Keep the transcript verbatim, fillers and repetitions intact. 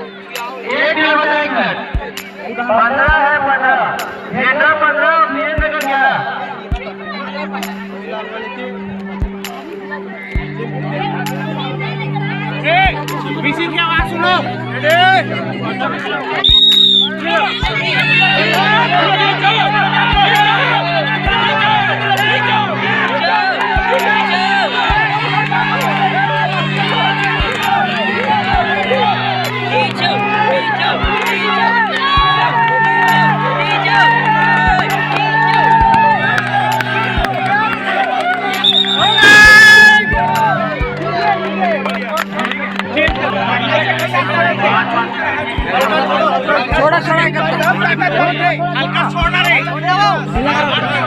एक किलो बचा एक मिनट। पंद्रह है, पंद्रह। जेठा पंद्रह, वीरेंद्र का ग्यारह। ए, पीसी की आवाज सुनो। ए, छोड़ा, छोड़ा, हल्का छोड़ना रे।